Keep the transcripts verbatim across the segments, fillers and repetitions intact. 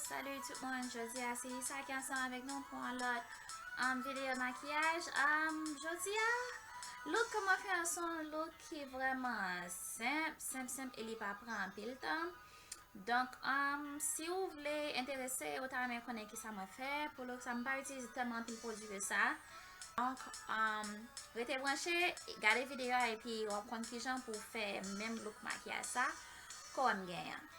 Salut tout moun, jodi a se Lisa ki ansanm avèk nou pou yon lòt um, videyo makiyaj. Um, jodi a, look ke mwen fè an se yon look ki vrèman senp, senp, senp e li pa pran anpil tan. Donk, um, si ou vle enterese, ou ta renmen konnen kisa mwen fè pou look sa, m pa itilize tèlman anpil pwodui ke sa. Donk, um, rete branche, gade videyo a epi w ap konn kijan pou w fè menm look makiyaj sa ke w wè m genyen an.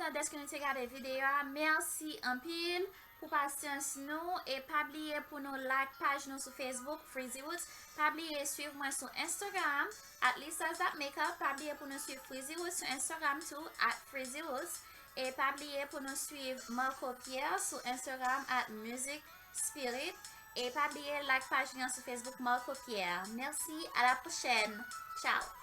kontan dèske nou te gade videyo a. Mèsi anpil pou pasyans nou. E pa bliye pou nou like paj nou sou Facebook, Freezy Roots. Pa bliye swiv mwen sou Instagram, at lisas dot makeup. Pa bliye pou nou swiv Freezy Roots sou Instagram tou, at freezyroots. E pa bliye pou nou swiv Marco Pierre sou Instagram, at music spirit. E pa bliye like paj li an sou Facebook, Marco Pierre. Mèsi, a la pwochèn. Tchao.